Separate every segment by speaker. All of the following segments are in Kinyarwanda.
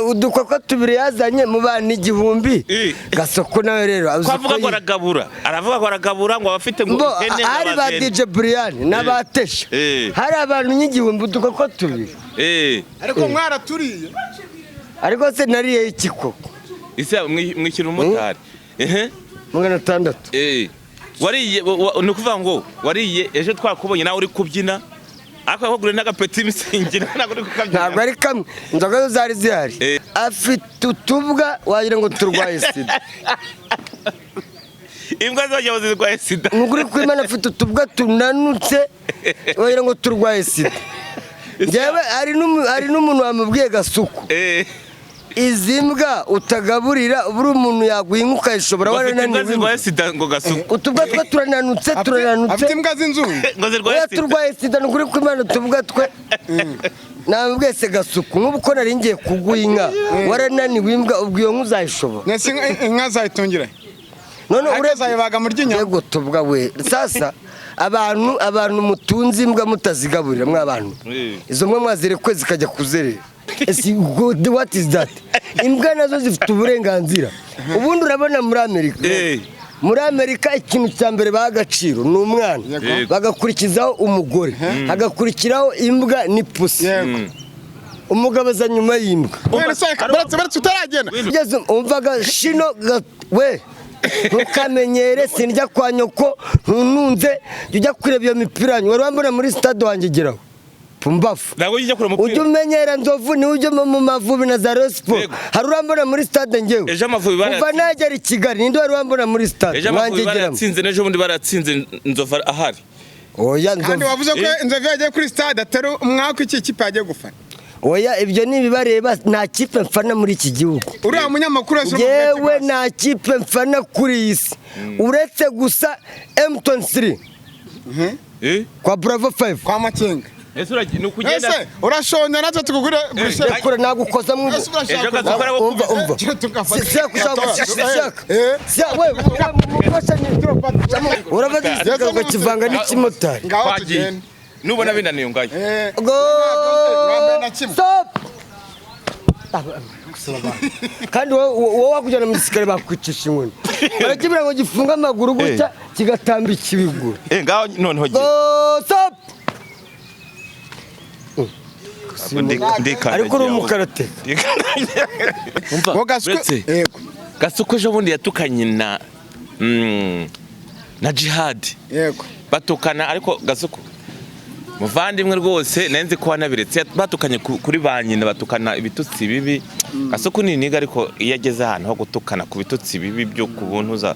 Speaker 1: Udukoko tubiri yazanye mu bana 1000. Gasoko nawe rero uzi
Speaker 2: ko avuga
Speaker 1: ko
Speaker 2: ngo aragabura, aravuga ngo aragabura, ngo abafite ngo
Speaker 1: Mbo,
Speaker 2: ihene
Speaker 1: hari ba
Speaker 2: n'abazene.
Speaker 1: DJ Brian n'abatesha. Hari abantu nk'igihumbi, udukoko tubiri.
Speaker 3: Ariko mwaraturiye.
Speaker 1: Ariko se nariye iki koko?
Speaker 2: Ese mwishyura umumotari ehe?
Speaker 1: 600.
Speaker 2: Wariye ni ukuvuga ngo wariye ejo, twakubonye nawe uri kubyina, ariko yakuguriye n'agapeti misingi, ntabwo uri kukabyina.
Speaker 1: Ntabwo ari kamwe, inzoga zo zari zihari. Afite utubwa wagira ngo turwaye sida.
Speaker 2: Imbwa z'abagabo zirwaye sida?
Speaker 1: Ni ukuri kw'Imana, afite utubwa tunanutse wagira ngo turwaye sida. Njyewe hari n'umuntu wamubwiye, Gasuku, izi mbwa utagaburira, buri umuntu yaguha inka ukayishobora.
Speaker 2: Ngo afite imbwa
Speaker 1: Warananiwe.
Speaker 2: zirwaye sida ngo Gasuku.
Speaker 1: Utubwa twe turananutse, turananutse.
Speaker 3: Afite imbwa z'inzungu.
Speaker 2: Ngo zirwaye
Speaker 1: Oya,
Speaker 2: sida.
Speaker 1: Turwaye sida, ni ukuri kw'Imana, utubwa twe. Namubwiye se Gasuku, nk'ubu ko nari ngiye kuguha inka, warananiwe imbwa, ubwo iyo nka uzayishobora?
Speaker 3: Mwese inka zayitungira.
Speaker 1: None
Speaker 3: Ariko
Speaker 1: urebye
Speaker 3: zayibaga mu ry'inyama.
Speaker 1: Yego, tubwa we. Sasa abantu mutunze imbwa mutazigaburira, mwabantu, izo mbwa mwazirekwe zikajya kuzerera. Ese God, what is that? Imbwa nazo zifite uburenganzira. Ubundi urabona muri Amerika, muri Amerika ikintu cya mbere baha agaciro ni umwana, bagakurikizaho umugore, hagakurikiraho imbwa n'ipusi. Umugabo aza nyuma y'imbwa.
Speaker 3: None se baretse utaragenda.
Speaker 1: Ugeze umvaga shino we, ntukamenyere, sindya kwa nyoko, ntununze. Jya ujya kureba iyo mipira yanyu wari wambona muri stade wanjye, geraho pumbafu.
Speaker 2: Ntabwo ujya kureba
Speaker 1: Ujya
Speaker 2: umupira.
Speaker 1: umenyera Nzovu, niwe ujya mu Mavubi na za Rayon Sport. Hari urambona muri stade ngewe?
Speaker 2: Ejo Amavubi
Speaker 1: Kuva
Speaker 2: barayatsinze.
Speaker 1: nagera i Kigali, ninde wari wambona muri stade?
Speaker 2: Ejo Amavubi
Speaker 1: Mwangegeramo.
Speaker 2: barayatsinze, n'ejo bundi barayatsinze, Nzovu ahari.
Speaker 1: Oya.
Speaker 3: Kandi
Speaker 1: Nzovu.
Speaker 3: wavuze ko Inzovu yagiye kuri stade atari umwaka iki kipe yagiye gufana.
Speaker 1: Oya, ibyo ni ibibareba. Nta kipe mfana muri iki gihugu.
Speaker 3: Uriya munyamakuru wese
Speaker 1: Yewe, nta kipe mfana kuri iyi si uretse gusa M23 kwa Bravo 5.
Speaker 3: Kwa Makenga.
Speaker 2: Ese ni ukugenda?
Speaker 3: Ese urashonje natwe tukugure burusheti?
Speaker 1: Kure nagukoza mu
Speaker 3: Ese urashaka?
Speaker 2: Ejo Gasuku
Speaker 1: Umva, umva.
Speaker 3: Tugafata.
Speaker 1: Siyaka, siyaka. We urafata igisigaro ukakivanga n'ikimotari.
Speaker 3: Ngaho
Speaker 2: Twagiye.
Speaker 3: tugende.
Speaker 2: Nubona binaniye ngayo.
Speaker 1: Go.
Speaker 3: Ntabwo na kimwe.
Speaker 1: Stop. Kandi wowe wakujyana mu gisirikare bakwicisha inkoni, barakibwira ngo gifunge amaguru gutya, kigatambika ibiguru.
Speaker 2: Ngaho noneho
Speaker 1: Go.
Speaker 2: giye.
Speaker 1: Stop. Ariko uri umukarate.
Speaker 2: Umva.
Speaker 3: Ngo Gasuku
Speaker 2: Uretse
Speaker 3: Yego.
Speaker 2: Gasuku ejo bundi yatukanye na Jihad. Batukana, ariko Gasuku muvandimwe rwose nari ko wanabiretse, batukanye kuri ba nyina, batukana ibitutsi bibi. Gasuku ni niga, ariko iyo ageze ahantu ho gutukana ku bitutsi bibi byo ku buntu za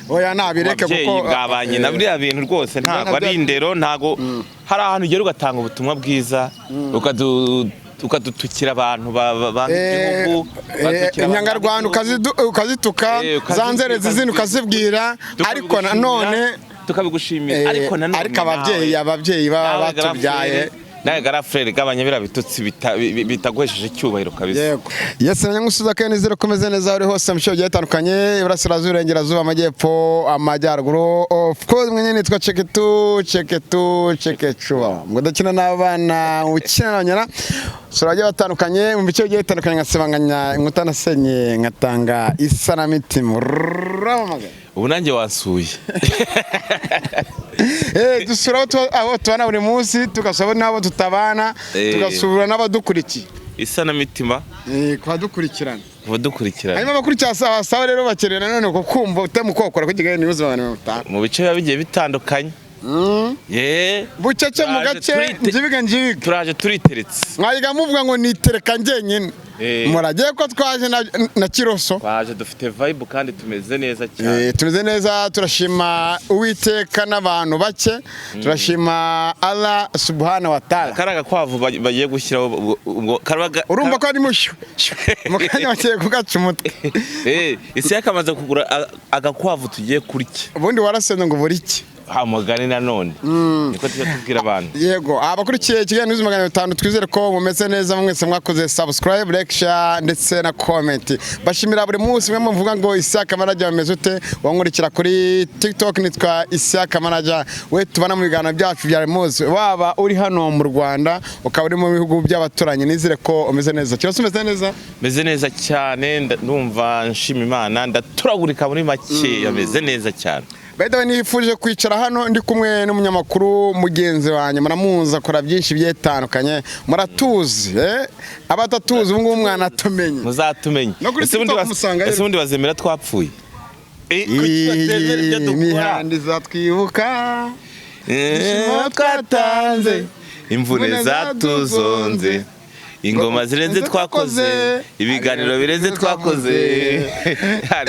Speaker 3: Oya, nabireke
Speaker 2: ababyeyi
Speaker 3: kuko
Speaker 2: bwa ba nyina, biriya bintu rwose ntabwo ari indero. Ntabwo hari ahantu ugera ugatanga ubutumwa bwiza, ukadutukira abantu banga igihugu, ukadutukira abantu
Speaker 3: Inyangarwanda
Speaker 2: banga igihugu.
Speaker 3: ukazituka, za nzerezi zindi ukazibwira, ariko nanone
Speaker 2: Tukabigushimira, ariko nanone
Speaker 3: ariko ababyeyi, ababyeyi baba
Speaker 2: nawe
Speaker 3: batubyaye.
Speaker 2: Nawe garafurere, gabanya biriya bitutsi bitaguhesheje icyubahiro kabisa.
Speaker 3: Yego, yes, na nyamusuza kandi nizere ko umeze neza aho uri hose mu bice bigiye bitandukanye, iburasirazuba, iburengerazuba, amajyepfo, amajyaruguru. Of course mwenye nitwa Ceketu Ceketu Cekecuba, ngo udakina n'abana, ukina n'abanyana sura bagiye batandukanye mu bice bigiye bitandukanye, nkasibanganya inkuta nasenye, nkatanga isanamitima. Uramamagara.
Speaker 2: Ubu nanjye wasuye.
Speaker 3: Dusura abo tubana buri munsi, tugasura n'abo tutabana, tugasura n'abadukurikiye.
Speaker 2: Isanamitima.
Speaker 3: Kubadukurikirana.
Speaker 2: Kubadukurikirana.
Speaker 3: Hanyuma abakurikira sawa sawa rero bakeneye nanone kukumva utamukokora ku Kigali News 500.
Speaker 2: Mu bice biba bigiye bitandukanye ye.
Speaker 3: Bucece mu
Speaker 2: Turaje
Speaker 3: gace njibiga njibiga.
Speaker 2: Turaje turiteretse.
Speaker 3: Mwayiga muvuga ngo nitereka njyenyine. Muragiye ko twaje na Kiroso.
Speaker 2: Twaje dufite vibe kandi tumeze neza cyane.
Speaker 3: Tumeze neza, turashima Uwiteka n'abantu bake, turashima Allah subhana wa taala.
Speaker 2: Kari agakwavu bagiye gushyiraho ubwo
Speaker 3: Urumva ko ari mushyu mu kanya bagiye kugaca umutwe.
Speaker 2: Isi yakamaze kugura agakwavu tugiye kurya.
Speaker 3: Ubundi warasenze ngo buri iki?
Speaker 2: Mugani nanone niko tujya tubwira abantu.
Speaker 3: Yego, abakurikiye Kigali News 500, twizere ko mumeze neza mwese mwakoze subscribe, like, share ndetse na comment. Bashimira buri munsi mwe muvuga ngo Isaka Manager bameze ute. Wankurikira kuri TikTok nitwa Isaka Manager, we tubana mu biganiro byacu bya buri munsi, waba uri hano mu Rwanda, ukaba uri mu bihugu by'abaturanyi. Nizere ko umeze neza. Kibazo, umeze neza?
Speaker 2: Meze neza cyane, ndumva nshima Imana, ndaturagurika muri make, ameze neza cyane.
Speaker 3: By the way, nifuje kwicara hano ndi kumwe n'umunyamakuru mugenzi wanjye, muramuzi, akora byinshi bigiye bitandukanye, muratuzi, eh? Abatatuzi ubu ngubu mwanatumenye.
Speaker 2: Muzatumenye.
Speaker 3: No kuri
Speaker 2: Ese ubundi
Speaker 3: TikTok musangayo.
Speaker 2: Ese ubundi bazemera twapfuye? Kuki batemera ibyo dukora?
Speaker 3: Imihanda izatwibuka. Ibyishimo
Speaker 2: Twatanze, imvune zatuzonze, ingoma zirenze twakoze, ibiganiro birenze twakoze.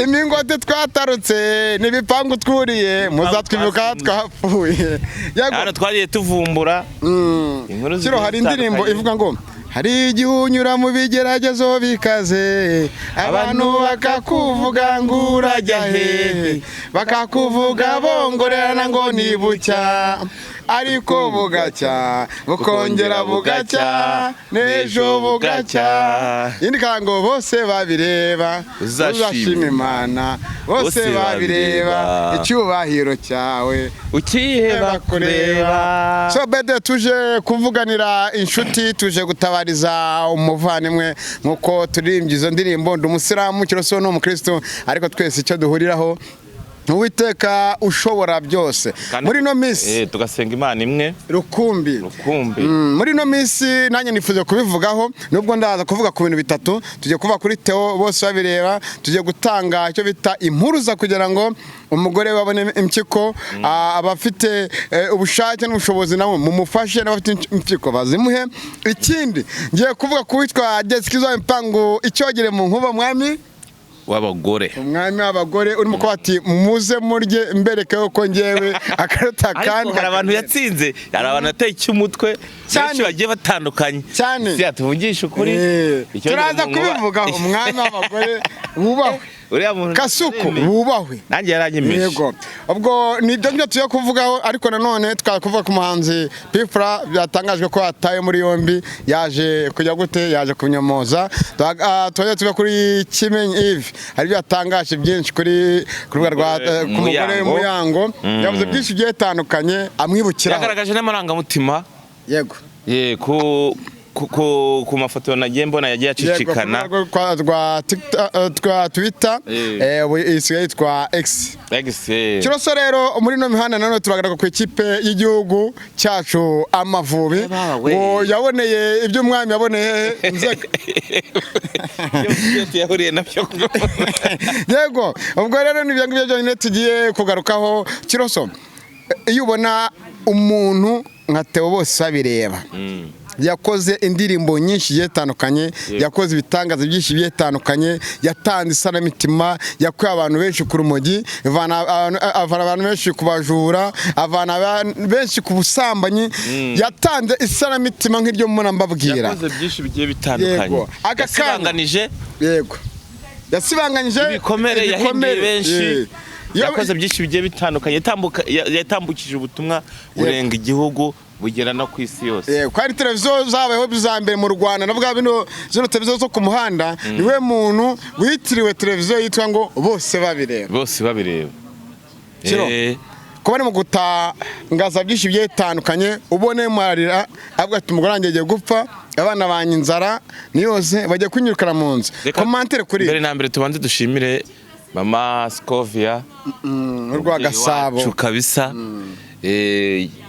Speaker 3: Imingote twatarutse n'ibipangu twuriye, muzatwibuka twapfuye. Yego.
Speaker 2: Hano twagiye tuvumbura inkuru
Speaker 3: Kiro,
Speaker 2: zigiye
Speaker 3: hari indirimbo
Speaker 2: zitandukanye.
Speaker 3: ivuga ngo hari igihe unyura mu bigeragezo bikaze, abantu bakakuvuga ngo urajya hehe, bakakuvuga bongorerana ngo ni bucya, ariko bugacya bukongera bugacya, n'ejo bugacya. Iyindi ngo bose babireba.
Speaker 2: Uzashima.
Speaker 3: Uzashima Imana bose
Speaker 2: Bose
Speaker 3: babireba.
Speaker 2: Babireba.
Speaker 3: Icyubahiro cyawe
Speaker 2: ukiheba kureba.
Speaker 3: So bede, tuje kuvuganira inshuti, tuje gutabariza umuvandimwe nk'uko turirimbye izo ndirimbo. Ndi umusilamu, Kiroso ni umukristo, ariko twese icyo duhuriraho ni Uwiteka ushobora byose.
Speaker 2: Kandi-
Speaker 3: Muri ino minsi
Speaker 2: Tugasenga Imana imwe
Speaker 3: rukumbi.
Speaker 2: Rukumbi.
Speaker 3: Muri ino minsi nanjye nifuza kubivugaho, nubwo ndaza kuvuga ku bintu bitatu. Tugiye kuva kuri Theo bose babireba, tugiye gutanga icyo bita impuruza kugira ngo umugore we abone impyiko. Abafite ubushake n'ubushobozi nabo mumufashe, n'abafite impyiko bazimuhe. Ikindi, ngiye kuvuga ku witwa Jessica Mpangu icyogere mu nkuba, mwami
Speaker 2: w'abagore.
Speaker 3: Umwami w'abagore urimo kuba ati muze murye mbereke ko ngewe akaruta
Speaker 2: Ariko
Speaker 3: kandi.
Speaker 2: hari abantu yatsinze, hari abantu yateye icy'umutwe
Speaker 3: Cyane.
Speaker 2: benshi bagiye batandukanye.
Speaker 3: Cyane.
Speaker 2: Si yatuvugisha ukuri. Icyogere
Speaker 3: Turaza
Speaker 2: mu nkuba.
Speaker 3: kubivugaho. Umwami w'abagore wubahwe.
Speaker 2: Uriya muntu
Speaker 3: Kasuku
Speaker 2: naremeye.
Speaker 3: wubahwe.
Speaker 2: Nanjye yaranyemeje.
Speaker 3: Yego, ubwo ni ibyo ngibyo tugiye kuvugaho, ariko nanone twari kuvuga ku muhanzi P Fla, byatangajwe ko yatawe muri yombi, yaje kujya gute, yaje kunyomoza. Twajya tuva kuri Kimenyi Yves, hari ibyo yatangaje byinshi kuri ku rubuga rwa ku mugore
Speaker 2: Muyango.
Speaker 3: Muyango yavuze byinshi bigiye bitandukanye amwibukiraho.
Speaker 2: Yagaragaje n'amarangamutima.
Speaker 3: Yego.
Speaker 2: Ye, ku mafoto nagiye mbona yagiye
Speaker 3: Yego, ku
Speaker 2: acicikana.
Speaker 3: rubuga rwa Twitter, ubu isigaye yitwa X.
Speaker 2: X.
Speaker 3: Kiroso, rero muri ino mihanda nanone turagaruka ku ikipe y'igihugu cyacu Amavubi.
Speaker 2: Yabawe.
Speaker 3: Ngo yaboneye ibyo umwami yaboneye hehe? Nzega.
Speaker 2: Byose yahuriye nabyo.
Speaker 3: Yego, ubwo rero ni ibyo ngibyo byonyine tugiye kugarukaho. Kiroso, iyo ubona umuntu nka Theo bose babireba, yakoze indirimbo nyinshi zigiye zitandukanye, yakoze ibitangaza byinshi bigiye bitandukanye, yatanze isanamitima, yakuye abantu benshi ku rumogi, avana abantu benshi ku bajura, avana abantu benshi ku busambanyi, yatanze isanamitima nk'iryo mubona mbabwira.
Speaker 2: Yakoze byinshi bigiye bitandukanye.
Speaker 3: Yego. Aka kanya-
Speaker 2: Yasibanganyije
Speaker 3: Yego, yasibanganyije
Speaker 2: ibikomere, yahinduye
Speaker 3: ibikomere.
Speaker 2: benshi. Yakoze byinshi bigiye bitandukanye, yatambukije ubutumwa burenga igihugu bugera no ku isi yose.
Speaker 3: Yego, ko hari televiziyo zabayeho za mbere mu Rwanda, navuga bino zino televiziyo zo ku muhanda, niwe muntu witiriwe televiziyo yitwa ngo bose babireba.
Speaker 2: Bose babireba.
Speaker 3: Kiro. Kuba ari mu gutangaza byinshi bigiye bitandukanye, ubone marira avuga ati umugore wanjye agiye gupfa, abana banjye inzara ni yose, bagiye kunyirukana mu nzu.
Speaker 2: Reka
Speaker 3: Commentaire kuri
Speaker 2: mbere na mbere tubanze dushimire mama Scovia
Speaker 3: urwa Gasabo.
Speaker 2: wacu kabisa.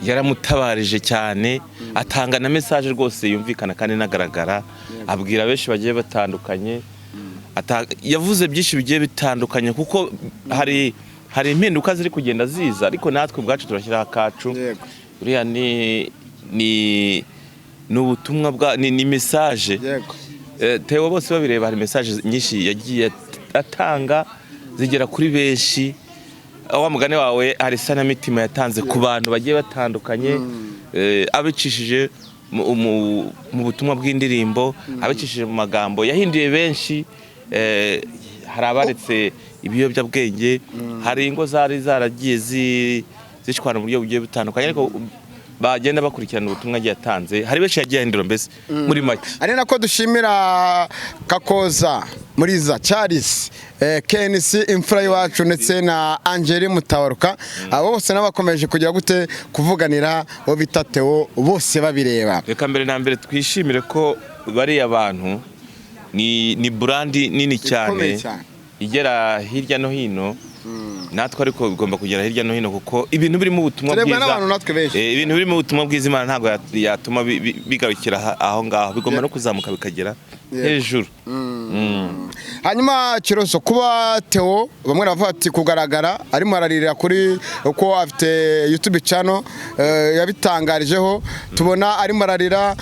Speaker 2: Yaramutabarije cyane, atanga na message rwose yumvikana kandi inagaragara, abwira benshi bagiye batandukanye. Yavuze byinshi bigiye bitandukanye, kuko hari impinduka ziri kugenda ziza, ariko natwe ubwacu turashyiraho akacu. Uriya ni ubutumwa bwa ni message. Theo bose babireba, hari message nyinshi yagiye atanga zigera kuri benshi. Wa mugani wawe, hari isanamitima yatanze ku bantu bagiye batandukanye, abicishije mu butumwa bw'indirimbo, abicishije mu magambo yahinduye benshi. Hari abaretse ibiyobyabwenge, hari ingo zari zaragiye zishwana mu buryo bugiye butandukanye, ariko bagenda bakurikirana ubutumwa agiye atanze, hari benshi yagiye ahindura, mbese muri make.
Speaker 3: Ari nako dushimira Kakoza Muriza Charles, KNC imfura y'iwacu, ndetse na Angeli Mutabaruka. Abo bose nabo bakomeje kugira gute kuvuganira uwo bita Theo bose babireba.
Speaker 2: Reka mbere na mbere twishimire ko bariya bantu ni brand nini cyane,
Speaker 3: Ikomeye cyane.
Speaker 2: igera hirya no hino. Natwe ariko bigomba kugera hirya no hino, kuko ibintu birimo ubutumwa
Speaker 3: Turebwa
Speaker 2: bwiza
Speaker 3: n'abantu natwe benshi.
Speaker 2: Ibintu birimo ubutumwa bwiza, Imana ntabwo yatuma bigarukira aho ngaho, bigomba no kuzamuka bikagera hejuru.
Speaker 3: Hanyuma Kiroso, kuba Theo bamwe baravuga ati kugaragara arimo ararira kuri uko afite YouTube channel, yabitangarijeho, tubona arimo ararira,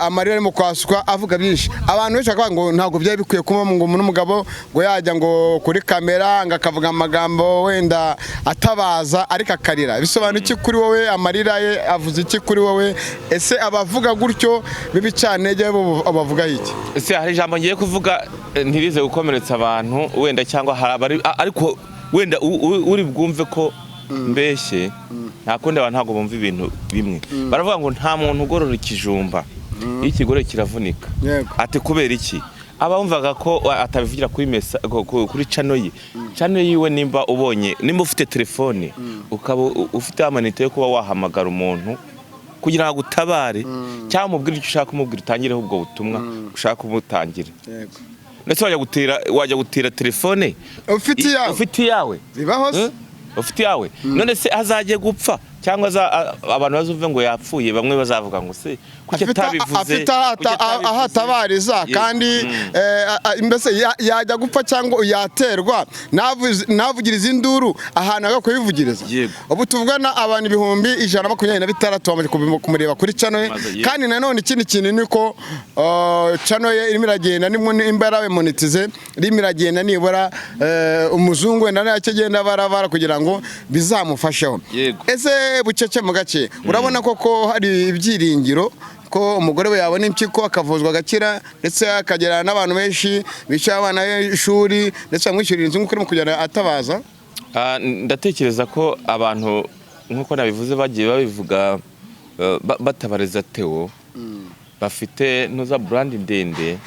Speaker 3: amarira arimo kwasuka, avuga byinshi. Abantu benshi bakavuga ngo ntabwo byari bikwiye kuba ngo umuntu w'umugabo ngo yajya ngo kuri kamera ngo akavuga amagambo wenda atabaza, ariko akarira. Bisobanura iki kuri wowe? Amarira ye avuze iki kuri wowe? Ese abavuga gutyo b'ibicantege bo bavuga iki?
Speaker 2: Ese hari ijambo ngiye kuvuga, ntirize gukomeretsa abantu wenda, cyangwa hari abari ariko wenda uri bwumve ko mbeshye, nta kundi, abantu ntabwo bumva ibintu bimwe. Baravuga ngo nta muntu ugorora ikijumba, iyo ikigoroye kiravunika. Ati kubera iki? Aba bumvaga ko atabivugira kuri mesa kuri channel ye, channel yiwe. Nimba ubonye, nimba ufite telefone, ukaba ufite amanite yo kuba wahamagara umuntu kugira ngo agutabare, cyangwa umubwire icyo ushaka kumubwira, utangireho ubwo butumwa ushaka kumutangira. Ndetse wajya gutira telefone
Speaker 3: Ufite iyawe.
Speaker 2: Ufite iyawe.
Speaker 3: Bibaho se?
Speaker 2: Eh? Ufite iyawe. None se azajye gupfa, cyangwa abantu bazumve ngo yapfuye, bamwe bazavuga ngo se kuki atabivuze?
Speaker 3: Afite aho
Speaker 2: Kuki atabivuze?
Speaker 3: aho atabariza. Kandi mbese yajya gupfa cyangwa yaterwa, navugiriza induru ahantu agakwiye kubivugiriza. Ubu tuvugana abantu 126,000 bamaze kumureba kuri channel ye.
Speaker 2: Maze, yego.
Speaker 3: Kandi nanone ikindi kintu ni uko channel ye irimo iragenda, nimba yarabaye monetize, irimo iragenda nibura, umuzungu wenda nacyo agenda barabara kugira ngo bizamufasheho. Ese bucece mu gace, urabona koko hari ibyiringiro ko umugore we yabona impyiko akavuzwa agakira, ndetse akagera n'abantu benshi bishyura abana be ishuri, ndetse bamwishyurira inzu nk'uko urimo kugenda atabaza?
Speaker 2: Ndatekereza ko abantu, nk'uko nabivuze, bagiye babivuga, batabariza Theo, bafite ntuza brand ndende,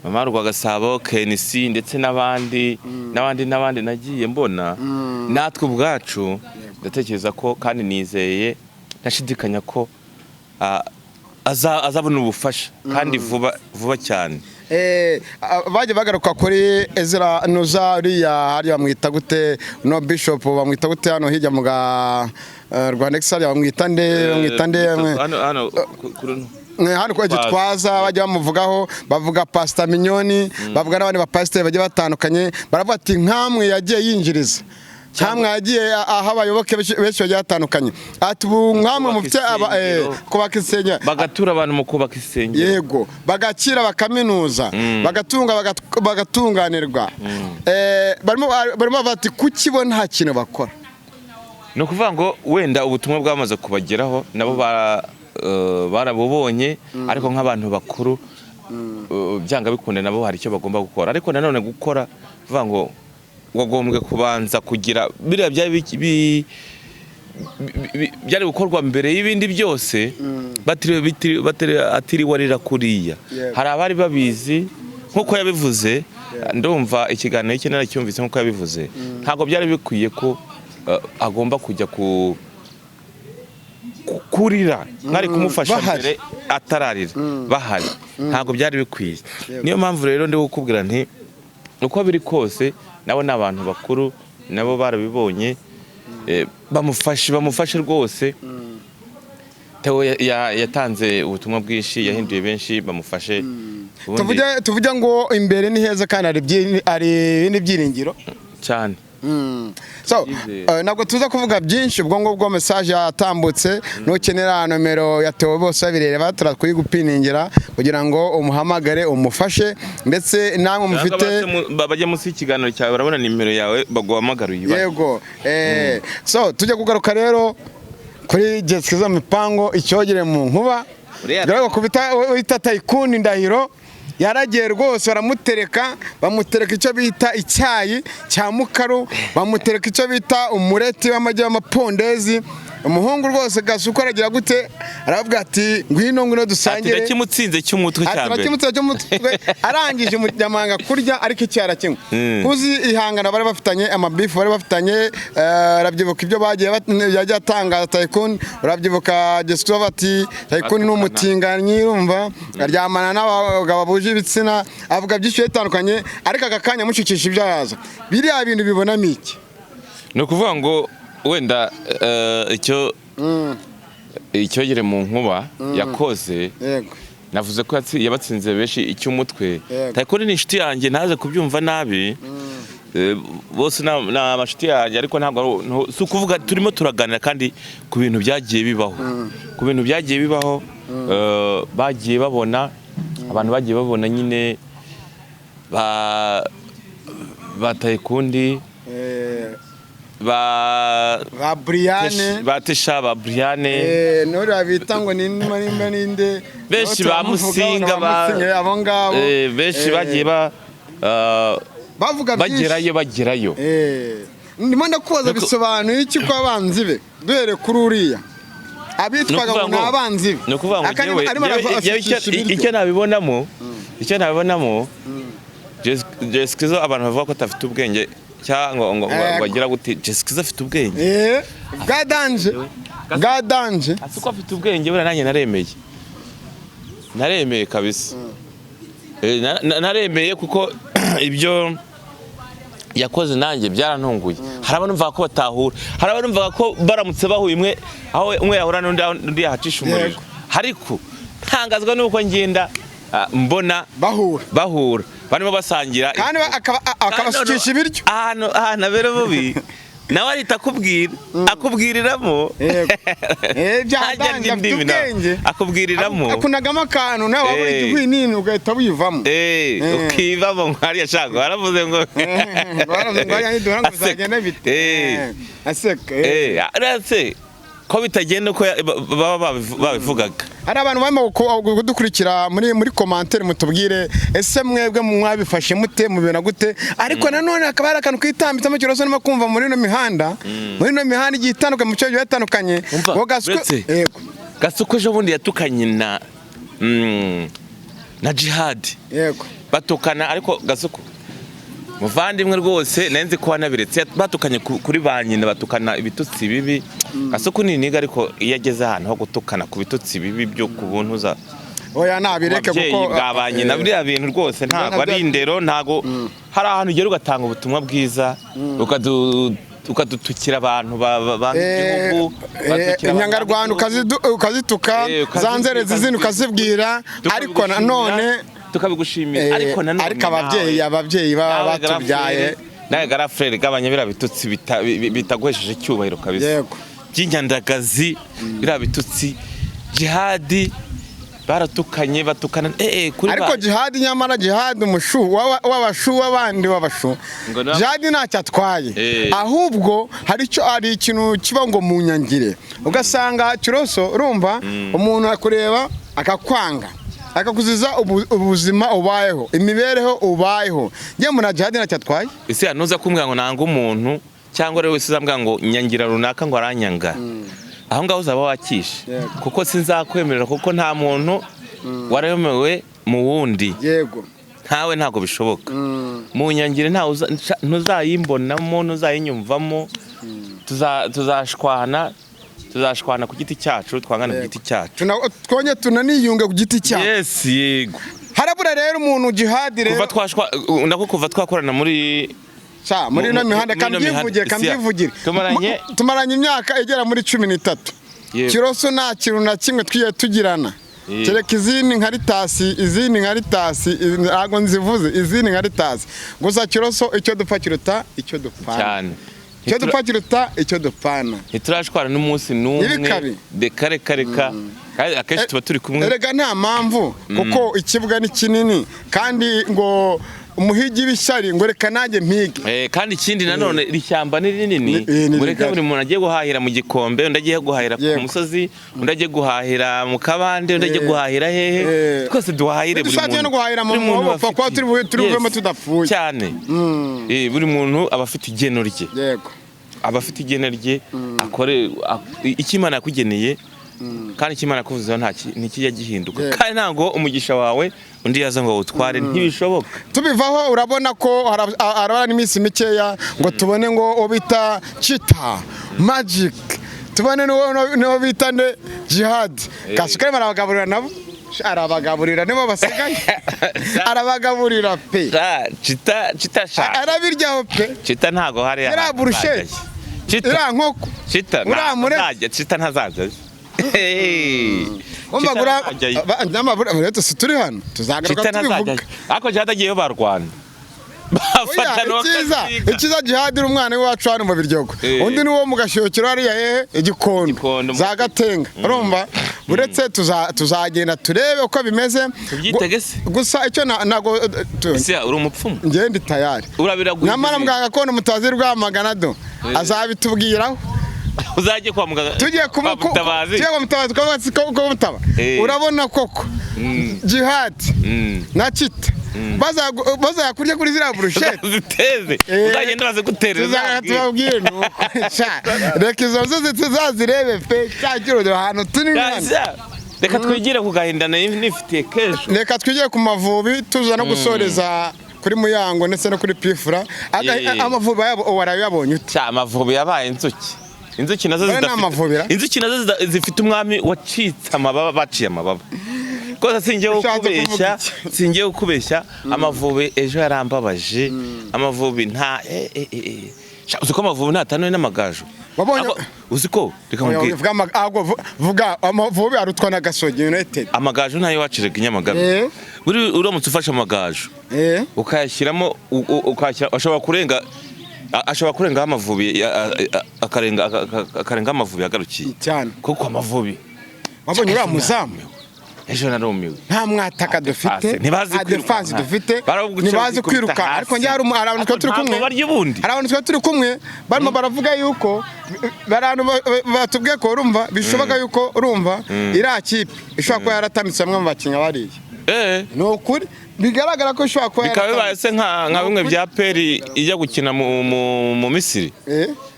Speaker 2: Mama Rwagasabo, KNC, ndetse n'abandi n'abandi n'abandi nagiye mbona. Natwe ubwacu ndatekereza ko, kandi nizeye ntashidikanya ko azabona ubufasha kandi vuba vuba cyane.
Speaker 3: Bajya bagaruka kuri Ezra Nuza uriya, hariya bamwita gute no bishop, bamwita gute hano hirya mu ga Rwanda hariya bamwita nde, bamwita nde?
Speaker 2: Hano kuri
Speaker 3: Hano kwa Gitwaza bajya bamuvugaho, bavuga Pastor Mignonne, bavuga n'abandi bapasiteri bagiye batandukanye. Baravuga ati nkamwe yagiye yinjiriza, nkamwe yagiye aho abayoboke benshi benshi bagiye batandukanye, ati ubu nkamwe
Speaker 2: Kubaka
Speaker 3: mufite
Speaker 2: insengero.
Speaker 3: Kubaka insengero.
Speaker 2: Bagatura abantu mu kubaka insengero.
Speaker 3: Yego, bagakira, bakaminuza, bagatunga, bagatunganirwa. Barimo bati kuki bo nta kintu bakora?
Speaker 2: Ni ukuvuga ngo wenda ubutumwa bwamaze kubageraho, nabo barabubonye, ariko nk'abantu bakuru, byanga bikunda nabo hari icyo bagomba gukora. Ariko nanone gukora, kuvuga ngo wagombwe kubanza kugira biriya byari byari gukorwa mbere y'ibindi byose, batiriwe atiriwe arira kuriya. Hari abari babizi nk'uko yabivuze. Ndumva ikiganiro cye naracyumvise, nk'uko yabivuze, ntabwo byari bikwiye ko agomba kujya kurira, mwari kumufasha
Speaker 3: Bahari.
Speaker 2: mbere atararira, bahari, ntabwo byari bikwiye. Niyo mpamvu rero ndi kukubwira nti uko biri kose nabo ni abantu bakuru, nabo barabibonye, bamufashe rwose. Theo yatanze ubutumwa bwinshi, yahinduye benshi, bamufashe.
Speaker 3: Tuvuge ngo imbere ni heza kandi hari ibindi byiringiro.
Speaker 2: Cyane.
Speaker 3: So,
Speaker 2: Icyizere.
Speaker 3: Ntabwo tuza kuvuga byinshi, ubwo ngubwo message yatambutse. Nukenera nomero ya Theo bose babireba, turakuyigupiningira kugira ngo umuhamagare umufashe, ndetse namwe mufite
Speaker 2: Cyangwa bajya munsi y'ikiganiro cyawe, barabona nimero yawe, baguhamagara uyibahe.
Speaker 3: Yego. So tujya kugaruka rero kuri Jessica Mipango, icyogere mu nkuba.
Speaker 2: Uriya-
Speaker 3: Dore kubita wita Tycoon Ndahiro. Yaragiye rwose baramutereka, bamutereka icyo bita icyayi cya mukaru, bamutereka icyo bita umureti w'amagi w'amapondezi. Umuhungu rwose Gasuku aragira gute? Aravuga ati: "Ngwino, ngwino
Speaker 2: Ati
Speaker 3: dusangire."
Speaker 2: Ndakimutsinze cy'umutwe cya
Speaker 3: Ati
Speaker 2: mbere.
Speaker 3: Nakimutse cy'umutwe. Arangije umunyamahanga kurya, ariko icyo arakinywa. Uzi ihangana bari bafitanye, amabifu bari bafitanye, urabyibuka ibyo bagiye yagiye atangaza Taikun, urabyibuka Jesu bati Taikun ni
Speaker 2: Batukana.
Speaker 3: umutinganyi, urumva aryamana n'abagabo buje ibitsina, avuga byinshi bitandukanye. Ariko aka kanya mushikisha ibyo araza, biriya bintu bibonamo iki?
Speaker 2: Ni ukuvuga ngo wenda icyo icyogere mu nkuba yakoze, navuze ko yabatsinze benshi icy'umutwe. Taikun ni inshuti yanjye, ntaze kubyumva nabi. Bose ni amashuti yanjye, ariko ntabwo si ukuvuga turimo turaganira kandi ku bintu byagiye bibaho, ku bintu byagiye bibaho, bagiye babona, abantu bagiye babona nyine ba Taikun, ba
Speaker 3: Ba Briane.
Speaker 2: Ba Tesha, ba Briane.
Speaker 3: Nuriya bita ngo ni nimba ninde?
Speaker 2: Benshi ba Musinga,
Speaker 3: Musinga, abo ngabo.
Speaker 2: Benshi bagiye ba
Speaker 3: Bavuga byinshi.
Speaker 2: Bagerayo, bagerayo.
Speaker 3: Ndimo ndakubaza, bisobanuye iki ko abanzi be, duhere kuri uriya abitwaga ngo ni abanzi be,
Speaker 2: Ni ukuvuga ngo
Speaker 3: arimo
Speaker 2: njyewe
Speaker 3: arabashukisha ibiryo.
Speaker 2: Icyo nabibonamo, Jessica, abantu bavuga ko atafite ubwenge cyangwa ngo agira gute, Jessica afite ubwenge.
Speaker 3: Bwa danger, bwa danger.
Speaker 2: Ati uko afite ubwenge, buriya nanjye naremeye, naremeye kabisa. Naremeye kuko ibyo yakoze nanjye byarantunguye. Hari abanumvaga ko batahura, hari abanumvaga ko baramutse bahuye umwe aho umwe yahura n'undi, aho undi yahacisha umuriro. Ariko ntangazwa n'uko ngenda mbona
Speaker 3: bahura.
Speaker 2: Bahura barimo basangira.
Speaker 3: Kandi akabasukisha ibiryo.
Speaker 2: Ahantu abera bubi nawe ahita akubwira, akubwiriramo.
Speaker 3: Yego. Bya
Speaker 2: Ntajya
Speaker 3: danger, afite
Speaker 2: indimi nawe.
Speaker 3: ubwenge.
Speaker 2: Akubwiriramo.
Speaker 3: Akunagamo akantu, nawe wabura igihwinini ugahita wivamo.
Speaker 2: Ukivamo ngo hariya shaka waravuze ngo
Speaker 3: Baravuze ngo hariya niduhura ngo
Speaker 2: Aseka.
Speaker 3: bizagenda bite? Aseka.
Speaker 2: Uretse ko bitagenda uko baba babivugaga.
Speaker 3: Hari abantu barimo kudukurikira muri commentaire, mutubwire: ese mwebwe mwabifashe mute, mubibona gute? Ariko nanone hakaba hari akantu kitambitsemo kiroso ndimo kumva muri ino mihanda, muri ino mihanda igiye itandukanye, mu bice bigiye bitandukanye.
Speaker 2: Umva,
Speaker 3: Ngo Gasuku-
Speaker 2: uretse-
Speaker 3: Yego.
Speaker 2: Gasuku ejo bundi yatukanye na Jihad. Batukana, ariko Gasuku muvandimwe rwose nari nzi ko wanabiretse. Batukanye kuri ba nyina, batukana ibitutsi bibi. Gasuku ni nigga, ariko iyo ageze ahantu ho gutukana ku bitutsi bibi byo ku buntu za
Speaker 3: Oya, nabireke.
Speaker 2: Ababyeyi
Speaker 3: Kuko
Speaker 2: bwa ba nyina, biriya bintu rwose ntabwo ari indero. Ntabwo hari ahantu ugera ugatanga ubutumwa bwiza, ukadutukira abantu banga igihugu, batukira abantu
Speaker 3: Inyangarwanda
Speaker 2: banga igihugu.
Speaker 3: Ukazituka, za nzerezi zindi ukazibwira, ariko nanone
Speaker 2: Tukabigushimira, ariko nanone
Speaker 3: ariko ababyeyi, ababyeyi baba
Speaker 2: nawe
Speaker 3: batubyaye.
Speaker 2: Nawe garafurere, gabanya biriya bitutsi bitaguhesheje icyubahiro kabisa, by'inyandagazi, biriya bitutsi. Jihadi baratukanye, batukana kuri
Speaker 3: Ariko Jihadi, nyamara Jihadi umushu w'abashu w'abandi w'abashu.
Speaker 2: Ngo
Speaker 3: Jihadi ntacyo atwaye. Ahubwo hari icyo, hari ikintu kiba ngo mu nyangire, ugasanga kiroso, urumva umuntu akureba akakwanga, akakuziza ubuzima ubayeho, imibereho ubayeho. Njye mbona Jihadi ntacyo atwaye.
Speaker 2: Ese nuza kumbwira ngo nanga umuntu, cyangwa ari wese uzambwira ngo nyangira runaka, ngo aranyanga, aho ngaho uzaba wakishe. Kuko sinzakwemerera, kuko nta muntu waremewe mu wundi. Ntawe, ntabwo bishoboka. Mu nyangire ntawe ntuzayimbonamo, ntuzayinyumvamo. Tuzashwana, tuzashwana ku giti cyacu, twangane ku giti cyacu.
Speaker 3: Twongere tunaniyunge ku giti cyacu.
Speaker 2: Yes, yego.
Speaker 3: Harabura rero umuntu Jihadi rero.
Speaker 2: Kuva twashwa nako, kuva twakorana muri
Speaker 3: Ca, muri ino mihanda.
Speaker 2: Muri ino
Speaker 3: Kambyivugire.
Speaker 2: mihanda,
Speaker 3: Kambyivugire.
Speaker 2: Tumaranye
Speaker 3: Tumaranye imyaka igera muri 13. Kiroso nta kintu na kimwe twigiye tugirana. Kereka izindi nka ritasi, izindi nka ritasi, ntabwo nzivuze, izindi nka ritasi gusa. Kiroso, icyo dupfa kiruta icyo dupfana.
Speaker 2: Cyane.
Speaker 3: Icyo dupfa kiruta icyo dupfana.
Speaker 2: Ntiturashwana n'umunsi n'umwe.
Speaker 3: Ntibikabe.
Speaker 2: Reka, reka, reka. Kandi akenshi tuba turi kumwe.
Speaker 3: Erega nta mpamvu, kuko ikibuga ni kinini, kandi ngo Umuhigi w'ishyari ngo reka nanjye mpige.
Speaker 2: Kandi ikindi nanone, iri shyamba ni rinini.
Speaker 3: Ni
Speaker 2: Mureke
Speaker 3: rigari.
Speaker 2: buri muntu agiye guhahira mu gikombe, undi agiye guhahira ku musozi, undi agiye guhahira mu kabande, undi agiye guhahira hehe. Twese duhahire, buri
Speaker 3: Dushatse
Speaker 2: muntu
Speaker 3: no guhahira mu
Speaker 2: buri muntu
Speaker 3: mwobo,
Speaker 2: aba
Speaker 3: upfa kuba
Speaker 2: afite-
Speaker 3: turi buvemo
Speaker 2: Yes.
Speaker 3: tudapfuye.
Speaker 2: Cyane. Buri muntu aba afite igeno rye, aba afite igeno rye, akore icyo Imana yakugeneye, kandi icyo Imana yakuvuzeho ntikijya gihinduka. Kandi ntabwo umugisha wawe undi yaza ngo awutware, ntibishoboka.
Speaker 3: Tubivaho, urabona ko harabara n'iminsi mikeya ngo tubone ngo uwo bita Chita Magic, tubone n'uwo bita nde, Jihad Kasuka, arabagaburira nabo, arabagaburira, nibo basigaye, arabagaburira pe.
Speaker 2: Ah, Chita, Chita sha.
Speaker 3: Arabiryaho pe.
Speaker 2: Chita ntago hari
Speaker 3: Iriya
Speaker 2: ahantu
Speaker 3: burusheti.
Speaker 2: azajya. Chita,
Speaker 3: Iriya nkoko.
Speaker 2: Chita
Speaker 3: Uriya
Speaker 2: ntabwo
Speaker 3: muretse.
Speaker 2: azajya, Chita ntazajya. Hey.
Speaker 3: Umva
Speaker 2: Chita
Speaker 3: gura
Speaker 2: ntazajyayo.
Speaker 3: Rero turi hano tuzagaruka
Speaker 2: Chita
Speaker 3: tubivuga.
Speaker 2: ntazajyayo, ariko Jihad agiyeyo barwana,
Speaker 3: Oya,
Speaker 2: bafatana
Speaker 3: icyiza
Speaker 2: bakaziga.
Speaker 3: icyiza, Jihad uri umwana w'iwacu hano mu Biryogo. Undi ni uwo mu Gashyokero hariya hehe, Igikondo.
Speaker 2: Igikondo.
Speaker 3: Za Gatenga. Urumva uretse tuzagenda turebe uko bimeze.
Speaker 2: Tubyitege se?
Speaker 3: Gusa icyo ntago
Speaker 2: Ese uri umupfumu?
Speaker 3: Njye ndi tayari.
Speaker 2: Urabiraguye.
Speaker 3: Nyamara muganga gakondo mutazi Rwamagana do azabitubwiraho.
Speaker 2: Uzajye kwa muganga.
Speaker 3: Tugiye
Speaker 2: kwa Mutabazi.
Speaker 3: Tugiye kwa Mutabazi, kwa kwa Mutaba. Urabona koko Jihad na Chita bazayakurya kuri ziriya burusheti.
Speaker 2: Ziteze. Uzagenda baziguterera.
Speaker 3: Tuzagana tubabwire nuko. Sha, reka izo nzuzi tuzazirebe pe, cyakiro ahantu turi ni hano.
Speaker 2: Reka twigire ku gahinda nari nifitiye k'ejo.
Speaker 3: Reka twigire ku Mavubi, tuza no gusoreza kuri Muyango ndetse no kuri Pifura. Amavubi yabo warayabonye ute?
Speaker 2: Cya Amavubi yabaye inzuki, inzuki nazo
Speaker 3: Oya, ni
Speaker 2: zidafite
Speaker 3: amavubira.
Speaker 2: Inzuki nazo zifite umwami wacitse amababa, baciye amababa rwose. Singiye
Speaker 3: Ushatse kuvuga
Speaker 2: kukubeshya,
Speaker 3: iki?
Speaker 2: singiye kukubeshya, Amavubi ejo yarambabaje. Amavubi nta Sha, uzi ko Amavubi ntatanwe n'Amagaju? Uzi ko, reka
Speaker 3: Oya,
Speaker 2: nkubwire.
Speaker 3: vuga ahubwo vuga Amavubi arutwa na Gasogi United.
Speaker 2: Amagaju ntayo waciraga i Nyamagabe. Buri uramutse ufashe Amagaju ukayashyiramo ukayashyira, ashobora kurenga ashobora kurengaho Amavubi akarenga akarenga Amavubi yagarukiye.
Speaker 3: Cyane.
Speaker 2: Kuko Amavubi
Speaker 3: Wabonye uriya muzamu?
Speaker 2: Ejo narumiwe.
Speaker 3: Nta mwataka dufite,
Speaker 2: Ntibazi
Speaker 3: nta
Speaker 2: kwiruka.
Speaker 3: defense dufite,
Speaker 2: Baraguca
Speaker 3: ntibazi
Speaker 2: bakikubita
Speaker 3: kwiruka.
Speaker 2: hasi.
Speaker 3: Ariko njye hari abantu twari turi
Speaker 2: Ntabwo
Speaker 3: kumwe,
Speaker 2: barya ubundi.
Speaker 3: hari abantu twari turi kumwe barimo baravuga yuko bari abantu batubwiye ko urumva bishoboka yuko urumva iriya kipe ishobora kuba yaratamitse bamwe mu bakinnyi bariya. Ni ukuri bigaragara ko ishobora kuba
Speaker 2: Bikaba bibaye
Speaker 3: yaratamitse.
Speaker 2: se nka bimwe bya APR ijya gukina mu Misiri?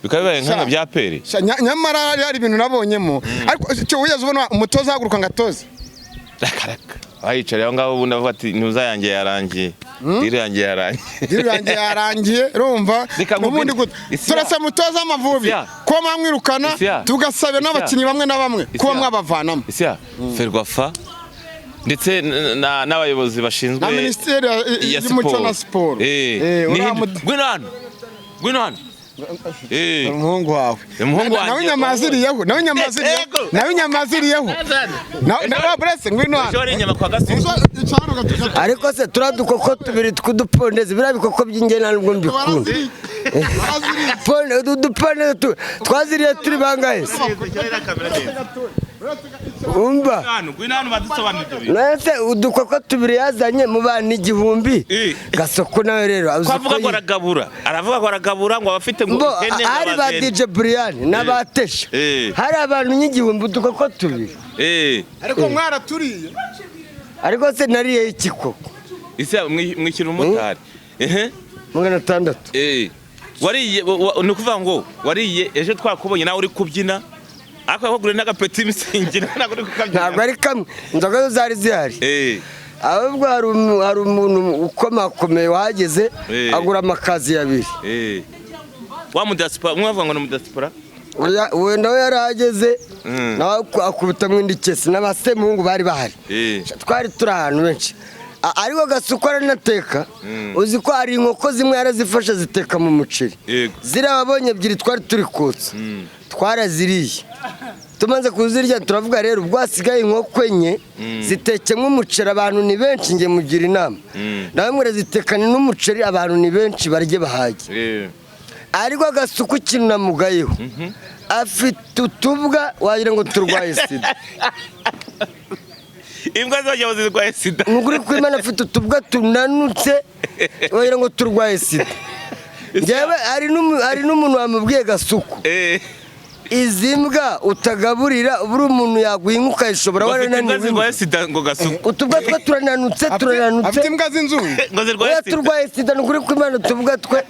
Speaker 2: Bikaba bibaye nka bya APR.
Speaker 3: Sha, nyamara hari ibintu nabonyemo, ariko icyo wigeze ubona umutoza ahaguruka ngo atoze?
Speaker 2: Raka raka, bayicaye aho ngaho, ubundi avuga ati ntuza yanjye yarangiye, deal yanjye yarangiye.
Speaker 3: Deal yanjye yarangiye, urumva.
Speaker 2: Reka nkubwire.
Speaker 3: Ubundi gute? Turasaba umutoza w'Amavubi
Speaker 2: Isia.
Speaker 3: kuba mwamwirukana,
Speaker 2: Isia.
Speaker 3: tugasaba n'abakinnyi bamwe na bamwe kuba
Speaker 2: Isia.
Speaker 3: mwabavanamo.
Speaker 2: Ese Ferwafa ndetse n'abayobozi bashinzwe
Speaker 3: Na minisiteri
Speaker 2: ya
Speaker 3: y'umuco na siporo. Uriya
Speaker 2: Ngwino hano, ngwino hano.
Speaker 3: Umuhungu wawe.
Speaker 2: Umuhungu
Speaker 3: Nawe
Speaker 2: wanjye.
Speaker 3: inyama ziriyeho, nawe inyama ziriyeho.
Speaker 2: Yego.
Speaker 3: Nawe inyama ziriyeho. Nawe buretse, ngwino
Speaker 2: Ejo
Speaker 3: hano.
Speaker 2: hari inyama kwa Gasuku.
Speaker 3: Ica hano gato.
Speaker 1: Ariko se turiya dukoko tubiri tw'udupondezi, biriya bikoko by'ingena nubwo mbikunda.
Speaker 3: Baraziriye. Baraziriye.
Speaker 1: Udupondezi twaziriye turi bangahe se? Umva.
Speaker 2: Hano, ngwino hano badusobanurire ibyo bintu.
Speaker 1: Nese udukoko tubiri yazanye mu bana 1000. Gasoko nawe rero uzi
Speaker 2: Ko avuga
Speaker 1: ko
Speaker 2: ngo aragabura, aravuga ngo aragabura, ngo abafite ngo
Speaker 1: Mbo
Speaker 2: ihene ngo
Speaker 1: hari ba
Speaker 2: abazene.
Speaker 1: DJ Brian n'abatesha. Hari abantu nk'igihumbi, udukoko tubiri.
Speaker 3: Ariko mwaraturiye.
Speaker 1: Ariko se nariye iki koko?
Speaker 2: Ese mwishyura umumotari ehe?
Speaker 1: 600.
Speaker 2: Wariye ni ukuvuga ngo wariye ejo, twakubonye nawe uri kubyina, ariko yakuguriye n'agapeti misingi, ntabwo uri kukabyina.
Speaker 1: Ntabwo ari kamwe, inzoga zo zari zihari. Ahubwo hari umuntu ukomakomeye wahageze, agura amakaziye abiri.
Speaker 2: Wa mudiaspora umwe bavuga ngo ni umudiaspora.
Speaker 1: Oya, wenda we yarahageze, nawe akubitamo indi kesi n'abasemuhungu bari bahari. Twari turi ahantu benshi. Ariko Gasuku aranateka. Uzi ko hari inkoko zimwe yarazifashe ziteka mu muceri?
Speaker 2: Yego.
Speaker 1: Ziriya wabonye ebyiri twari turi kotsa, twaraziriye. Tumaze kuzirya turavuga rero ubwo hasigaye inkoko enye zitekemo umuceri, abantu ni benshi. Njye mugira inama nawe mwere zitekane n'umuceri, abantu ni benshi, barye bahage. Ariko Agasuku ikintu namugayeho, afite utubwa wagira ngo turwaye sida.
Speaker 2: Imbwa zajya zirwaye sida.
Speaker 1: Ni ukuri kw'Imana, afite utubwa tunanutse wagira ngo turwaye sida. Njyewe hari n'umuntu wamubwiye, Gasuku, izi mbwa utagaburira, buri umuntu yaguha inka ukayishobora,
Speaker 2: Ngo afite imbwa
Speaker 1: warananiwe
Speaker 2: zirwaye
Speaker 1: imbwa.
Speaker 2: sida, ngo Gasuku.
Speaker 1: Utubwa twe turananutse, turananutse.
Speaker 3: Afite imbwa z'inzungu.
Speaker 2: Ngo zirwaye
Speaker 1: Oya,
Speaker 2: sida.
Speaker 1: turwaye sida, ni ukuri kw'Imana, utubwa twe.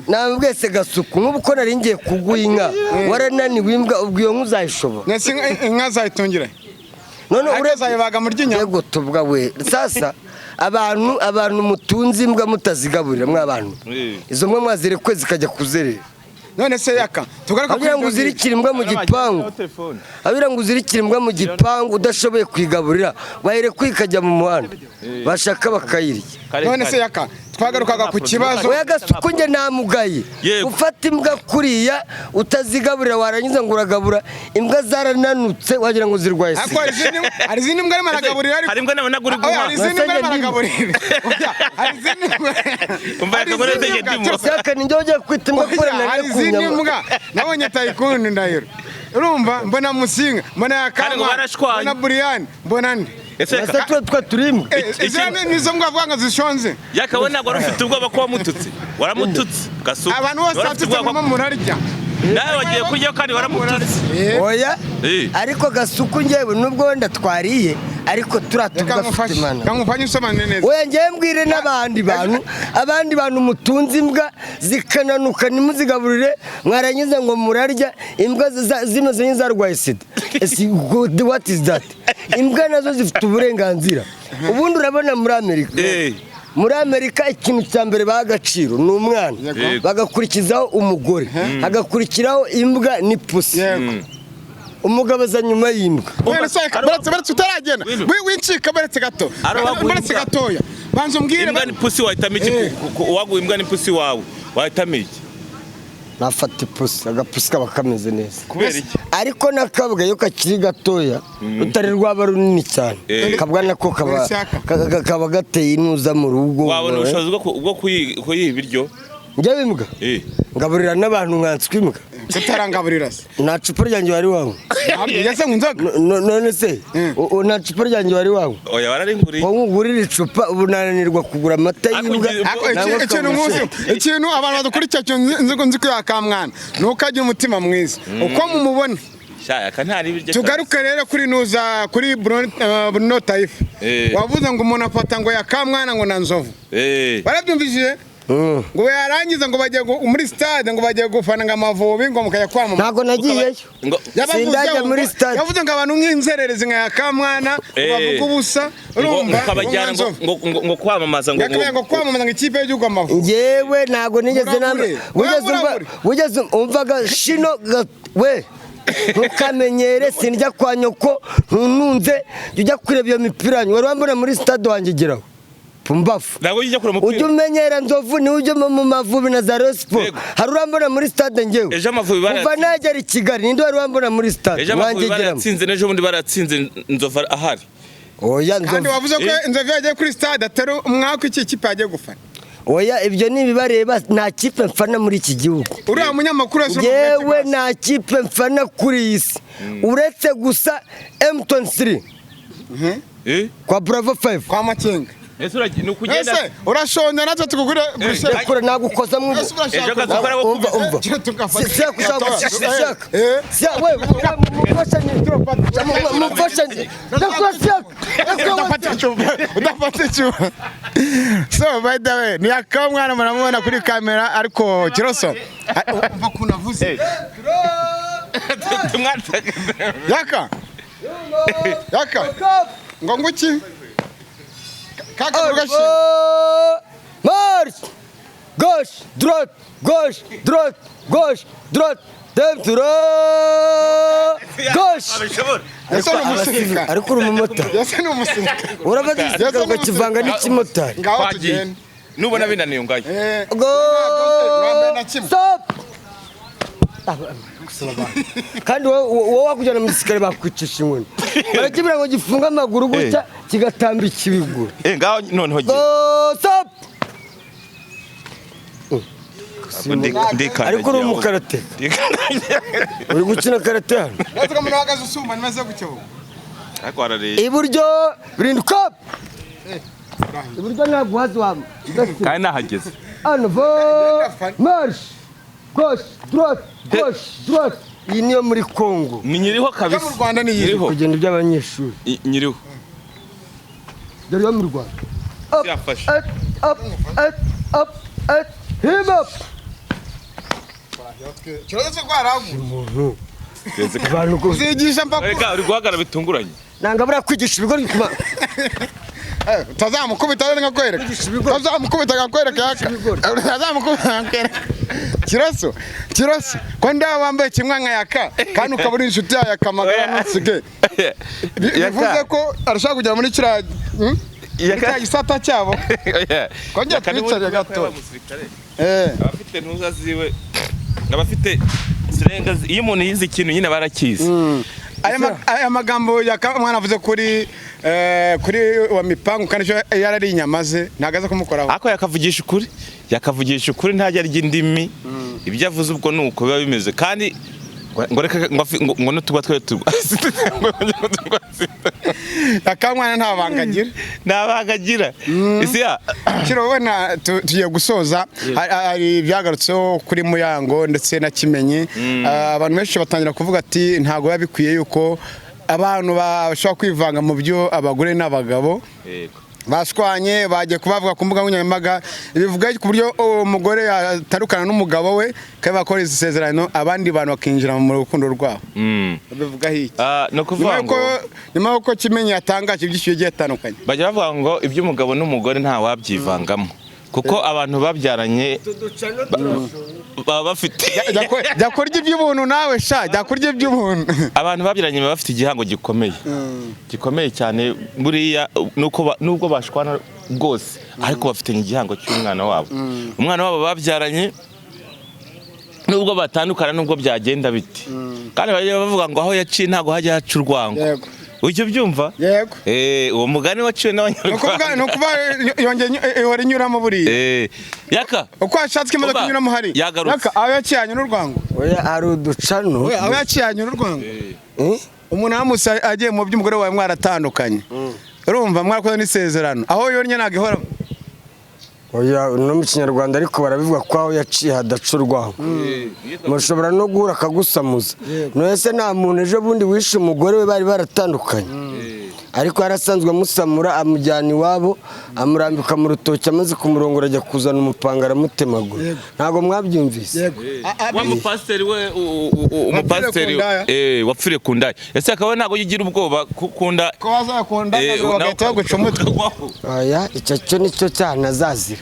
Speaker 1: Namubwiye se, Gasuku, nk'ubu ko nari ngiye kuguha inka, warananiwe imbwa, ubwo iyo nka uzayishobora?
Speaker 3: Nese inka zayitungira?
Speaker 1: None
Speaker 3: Ariko
Speaker 1: urebye
Speaker 3: zayibaga mu ry'inyama.
Speaker 1: Yego, tubwa we. Sasa abantu mutunze imbwa mutazigaburira, mwa bantu, izo mbwa mwazirekwe zikajya kuzerera.
Speaker 3: None se Yaka, tugaruka
Speaker 1: Agira ngo uzirikire imbwa mu gipangu, agira ngo uzirikire imbwa mu gipangu udashoboye kuyigaburira, wayirekwe ikajya mu muhanda, bashaka bakayirya.
Speaker 3: None se Yaka, twagarukaga ku kibazo.
Speaker 1: Oya Gasuku, njye namugaye. Ufata imbwa kuriya utazigaburira, warangiza ngo uragabura imbwa zarananutse wagira ngo zirwaye
Speaker 3: Ariko
Speaker 1: sida.
Speaker 3: hari izindi mbwa arimo aragaburira, ariko
Speaker 2: Hari imbwa nabonaga uri
Speaker 3: Oya,
Speaker 2: guha.
Speaker 3: hari izindi mbwa arimo aragaburira. Oya, hari izindi mbwa.
Speaker 2: Umva,
Speaker 3: Hari
Speaker 2: Yakagore
Speaker 3: izindi
Speaker 2: tegeka
Speaker 3: mbwa.
Speaker 2: imbwa.
Speaker 1: Shyaka, ni njye ugiye kwita imbwa kure.
Speaker 3: Oya, hari
Speaker 1: Nari ku
Speaker 3: izindi
Speaker 1: nyama.
Speaker 3: mbwa nabonye, Tayikundi Ndahiro, urumva, mbona Musinga, mbona
Speaker 2: Kandi ngo
Speaker 3: Yakamwana,
Speaker 2: barashwanye.
Speaker 3: mbona Buriyani, mbona nde.
Speaker 2: Ese
Speaker 1: Ese tuba twa turi imbwa?
Speaker 3: Izi nizo mbwa avuga ngo zishonze.
Speaker 2: Yaka, we ntabwo wari ufite ubwoba ko wamututse? Waramututse, Gasuku.
Speaker 3: Abantu bose
Speaker 2: Wari ufite
Speaker 3: batutse
Speaker 2: ubwoba
Speaker 3: mama murarya.
Speaker 2: Nawe wagiye kurya kandi waramututse.
Speaker 1: Oya. Ariko Gasuku, njyewe nubwo wenda twariye, ariko turiya
Speaker 3: Reka
Speaker 1: tubwa afite
Speaker 3: ngufashe.
Speaker 1: Imana.
Speaker 3: Reka ngufashe usobanure neza.
Speaker 1: Oya, njyewe mbwire n'abandi bantu, abandi bantu mutunze imbwa zikananuka ntimuzigaburire, mwarangiza ngo murarya, imbwa zimeze nk'izarwaye sida. Ese God, what is that? Imbwa nazo zifite uburenganzira. Ubundi urabona muri Amerika, muri Amerika ikintu cya mbere baha agaciro ni umwana, bagakurikizaho umugore, hagakurikiraho imbwa n'ipusi. Umugabo aza nyuma y'imbwa.
Speaker 3: None se
Speaker 2: Ari
Speaker 3: baretse utaragenda.
Speaker 2: Wino.
Speaker 3: Wincika, baretse gato.
Speaker 2: Ari uwaguha
Speaker 3: Baretse
Speaker 2: imbwa.
Speaker 3: gatoya, banza umbwire.
Speaker 2: Imbwa n'ipusi wahitamo iki? Uwaguha imbwa n'ipusi wawe wahitamo iki?
Speaker 1: Nafata ipusi, agapusi kaba kameze neza.
Speaker 2: Kubera iki?
Speaker 1: Ariko n'akabwa iyo kakiri gatoya, rutari rwaba runini cyane, kabwa nako kaba
Speaker 3: Ishyaka.
Speaker 1: kaba gateye intuza mu rugo.
Speaker 2: Wabona ubushobozi bwo kuyiha ibiryo?
Speaker 1: Njyewe imbwa ngaburira n'abantu, nkanswe imbwa.
Speaker 3: Kutarangaburira se?
Speaker 1: Nta cupa ryanjye wari wanywa?
Speaker 3: Ntabwo ugeze mu nzoga.
Speaker 1: None se nta cupa ryanjye wari wanywa?
Speaker 2: Oya, wararinguriye.
Speaker 1: Wowe ngugurira icupa, ubu nananirwa kugura amata
Speaker 2: Ariko
Speaker 1: y'imbwa?
Speaker 3: Ariko
Speaker 1: Nangwa
Speaker 3: ikintu nkuzi,
Speaker 1: kamusheke.
Speaker 3: ikintu abantu badukurikiye, ikintu nzi ko Yakamwana ni uko agira umutima mwiza uko mumubona.
Speaker 2: Sha, Yaka nta n'ibiryo.
Speaker 3: Tugaruke rero kuri nuza, kuri Bruno Taifa. Wavuze ngo umuntu afata ngo Yakamwana ngo na Nzovu. Warabyumvishije? Ngo yarangiza ngo bagiye muri stade, ngo bagiye gufana ngo Amavubi, ngo mukajya kwamamaza.
Speaker 1: Ntabwo nagiyeyo.
Speaker 2: Ngo
Speaker 3: Yabavuzeho
Speaker 1: Sindajya muri stade.
Speaker 3: Yavuze ngo abantu nk'inzererezi nka Yakamwana ngo bavuga ubusa,
Speaker 2: ngo
Speaker 3: urumva,
Speaker 2: ukabajyana
Speaker 3: ngo
Speaker 2: ngo
Speaker 3: Nzovu.
Speaker 2: ngo kwamamaza ngo
Speaker 3: Yakabaye ngo kwamamaza ngo ikipe y'igihugu Amavubi.
Speaker 1: Njyewe ntabwo nigeze namba.
Speaker 3: Murabure.
Speaker 1: Wigeze umva?
Speaker 3: Murabure.
Speaker 1: Wigeze umvaga shino we ntukamenyere, sindya kwa nyoko, ntununze. Jya ujya kureba iyo mipira yanyu wari wambona muri stade wanjye geraho pumbafu.
Speaker 2: Ntabwo ujya kureba
Speaker 1: Ujya
Speaker 2: umupira.
Speaker 1: umenyera Nzovu, niwe ujya mu Mavubi na za Rayon Sport.
Speaker 2: Yego.
Speaker 1: Hari urambona muri stade njyewe?
Speaker 2: Ejo Amavubi
Speaker 1: Kuva
Speaker 2: barayatsinze.
Speaker 1: nagera i Kigali, ninde wari wambona muri stade
Speaker 2: Ejo Amavubi
Speaker 1: wanjye geramo?
Speaker 2: barayatsinze, n'ejo bundi barayatsinze, Nzovu ahari.
Speaker 1: Oya.
Speaker 3: Kandi
Speaker 1: Nzovu.
Speaker 3: wavuze ko Nzovu yagiye kuri stade atari umwaka iki kipe yagiye gufana.
Speaker 1: Oya, ibyo ni ibibareba. Nta kipe mfana muri iki gihugu.
Speaker 3: Uriya munyamakuru wese
Speaker 1: Yewe, nta kipe mfana kuri iyi si uretse gusa M23 kwa Bravo 5.
Speaker 3: Kwa Makenga.
Speaker 2: Ese ni ukugenda?
Speaker 3: Ese urashonje natwe tukugure burusheti?
Speaker 1: Kure nagukoza mu
Speaker 3: Ese urashaka?
Speaker 2: Ejo Gasuku
Speaker 1: Umva, umva.
Speaker 3: Tugafata.
Speaker 1: Siyaka, ushaka siyaka.
Speaker 3: Eh.
Speaker 1: We, mufashanye, mufashanye. Ndakura siyaka.
Speaker 3: Udafata icupa, udafata icupa. So by the way, ni Akamwana muramubona kuri kamera, ariko Kiroso, umva ukuntu avuze. Yaka, Yaka, ngo nguki kaka gashi.
Speaker 1: Marche! Gauche, droite, gauche, droite, gauche, droite, droite, gauche.
Speaker 2: Abishobora.
Speaker 3: Ese ni umusirikare?
Speaker 1: Ariko uri umumotari.
Speaker 3: Ese ni umusirikare?
Speaker 1: Urafata igisirikare ukakivanga n'ikimotari.
Speaker 3: Ngaho
Speaker 2: Twagiye.
Speaker 3: tugende.
Speaker 2: Nubona binaniye ngayo.
Speaker 1: Go!
Speaker 3: Ntabwo na kimwe.
Speaker 1: Stop! Kandi wowe wakujyana mu gisirikare bakwicisha inkoni, barakibwira ngo gifunge amaguru gutya, kigatambika ibiguru.
Speaker 2: Ngaho noneho giye.
Speaker 1: Go! Stop!
Speaker 2: Ndikandagiye
Speaker 1: Ariko uri
Speaker 2: aho.
Speaker 1: umukarateka?
Speaker 2: Ndikandagiye.
Speaker 1: Uri gukina karate hano?
Speaker 3: Natwe umuntu uhagaze usumba nimeze gutyo.
Speaker 2: Ariko warareye.
Speaker 1: Iburyo, birinduka iburyo, ntabwo uhazi wa.
Speaker 2: Kandi nahageze.
Speaker 1: En avant, marche, gauche, droite, gauche, droite. Iyi niyo muri Congo.
Speaker 2: Ni nyiriho kabisa.
Speaker 3: Mu Rwanda ni iyihe?
Speaker 2: Nyiriho.
Speaker 1: Kugenda iby'abanyeshuri.
Speaker 2: Nyiriho.
Speaker 1: Dore yo mu Rwanda. Up,
Speaker 2: Yafashe.
Speaker 1: up, up, up, up, up, hip up.
Speaker 3: Kibazo cyo kwaragu.
Speaker 1: Umuntu abantu ko
Speaker 3: Uzigisha mpaka
Speaker 2: Reka, uri guhagarara bitunguranye.
Speaker 1: Nanga buriya kwigisha ibigori kuma.
Speaker 3: Utazamukubita rero nkakwereka.
Speaker 1: Kwigisha ibigori.
Speaker 3: Utazamukubita nkakwereka yaka.
Speaker 1: Ibigori.
Speaker 3: Utazamukubita nkakwereka. Kiroso, Kiroso, ko ndaba wambaye kimwe nka Yaka kandi ukaba uri inshuti ya Yaka magara ntusige. Bivuze ko arashaka kugera muri kiriya muri kiriya gisata cyabo. Kongera twicare gato.
Speaker 2: Abafite ntuza ziwe, abafite sirenga iyo umuntu yize ikintu nyine barakizi.
Speaker 3: Aya magambo Yaka umwana avuze kuri wa mipangu kandi icyo yarari inyama ze ntabwo aza kumukoraho.
Speaker 2: Ariko yakavugisha ukuri, yakavugisha ukuri, ntajya arya indimi. Ibyo avuze ubwo ni uko biba bimeze. Kandi ngo reka ngo n'utugwa twe turwa.
Speaker 3: Yaka mwana nta banga agira.
Speaker 2: Nta banga agira isi ya.
Speaker 3: Kiro, ubona tugiye gusoza. Hari ibyagarutseho kuri Muyango ndetse na Kimenyi. Abantu benshi batangira kuvuga ati ntabwo biba bikwiye yuko abantu bashobora kwivanga mu byo abagore n'abagabo bashwanye, bagiye kubavuga ku mbuga nkoranyambaga. Bivuga ku buryo umugore yatandukana n'umugabo we kandi bakora isezerano, abandi bantu bakinjira mu rukundo rwabo. Bivugaho iki?
Speaker 2: Ni ukuvuga
Speaker 3: Nyuma
Speaker 2: ngo
Speaker 3: nyuma y'uko Kimenyi yatangaje ibyinshi bigiye bitandukanye.
Speaker 2: Bajya bavuga ngo iby'umugabo n'umugore nta wabyivangamo, kuko abantu babyaranye baba bafite
Speaker 3: Jya kurya iby'ubuntu nawe sha, jya kurya iby'ubuntu.
Speaker 2: Abantu babyaranye baba bafite igihango gikomeye, gikomeye cyane. Buriya nubwo bashwana bwose, ariko bafitanye igihango cy'umwana wabo, umwana wabo babyaranye, nubwo batandukana, nubwo byagenda bite. Kandi bajya bavuga ngo aho yaciye ntabwo hajya haca urwango. Ujya ubyumva?
Speaker 3: Yego.
Speaker 2: Uwo mugani waciwe
Speaker 3: Ni ukuvuga
Speaker 2: n'Abanyarwanda.
Speaker 3: Ni ukuvuga yongeye ihora inyuramo buriya.
Speaker 2: Yaka
Speaker 3: Uko washatse imodoka
Speaker 2: Oba,
Speaker 3: inyuramo hari.
Speaker 2: yagarutse.
Speaker 3: Yaka, aho yaciye hanyura urwango.
Speaker 1: Oya, hari uducano.
Speaker 3: Oya, aho yaciye hanyura urwango.
Speaker 1: Eh?
Speaker 3: Umuntu aramutse agiye mu by'umugore wawe mwaratandukanye, urumva mwarakoze n'isezerano, aho yonnye ntabwo ihoramo.
Speaker 1: Oya, no mu Kinyarwanda ariko barabivuga ko aho yaciye hadaca urwango. Mushobora no guhura akagusamuza. None se nta muntu ejo bundi wishe umugore we bari baratandukanye, ariko yarasanzwe amusamura, amujyana iwabo, amurambika mu rutoki, amaze kumurongora ajya kuzana umupanga aramutemagura? Ntabwo mwabyumvise?
Speaker 2: Wa mupasiteri we, umupasiteri
Speaker 3: Wapfiriye ku ndaya.
Speaker 2: Wapfiriye ku ndaya. Ese akaba ntabwo ugira ubwoba kukunda
Speaker 3: Ko bazakunda bagahita baguca umutwe.
Speaker 1: Oya, icyo cyo nicyo cyaha ntazazira.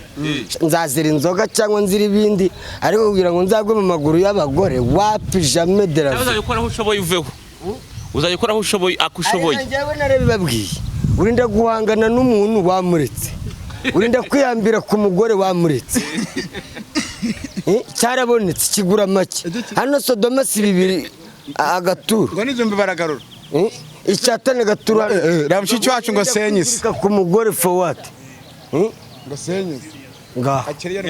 Speaker 1: Nzazira inzoga cyangwa nzira ibindi, ariko kugira ngo nzagwe mu maguru y'abagore, wapi, jamais de la vie.
Speaker 2: Uzajya ukora aho ushoboye uveho, uzajya ukora aho ushoboye ako ushoboye.
Speaker 1: Ariko njyewe narabibabwiye, urinda guhangana n'umuntu wamuretse, urinda kwihambira ku mugore wamuretse. Cyarabonetse kigura make hano Sodoma si bibiri agaturu.
Speaker 3: Ngo n'igihumbi baragarura.
Speaker 1: Icyatane agaturu hano.
Speaker 3: Reba mushiki wacu ngo senyise.
Speaker 1: Kwizirika ku mugore for what?
Speaker 3: Ngo senyise.
Speaker 1: Ngaho.
Speaker 3: Akiriya.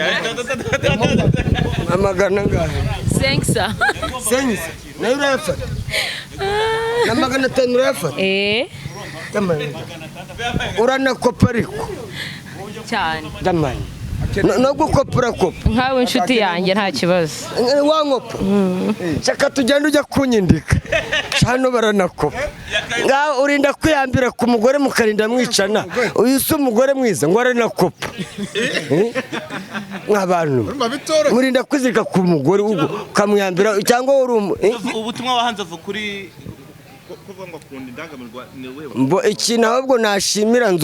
Speaker 1: Amagana ngahe?
Speaker 4: 500.
Speaker 1: Senyise nayo urayafata na 500 urayafata?
Speaker 4: Eh.
Speaker 1: Ndamanye. Uranakopa ariko?
Speaker 4: Cyane.
Speaker 1: Ndamanye. No gukopa urakopa?
Speaker 4: Nkawe inshuti yanjye nta kibazo.
Speaker 1: Wankopa, shaka tugenda ujya kunyindika hano baranakopa. Ngaho urinda kwihambira ku mugore mukarinda mwicana. Uyu si umugore mwiza ngo aranakopa. Nk'abantu murinda kwizirika ku mugore ubwo ukamwihambira cyangwa uri
Speaker 2: Ubutumwa wahanze avu kuri kuvuga ngo akunda indangamirwa ni wewe.
Speaker 1: Mbo ikintu ahubwo nashimira Nzovu.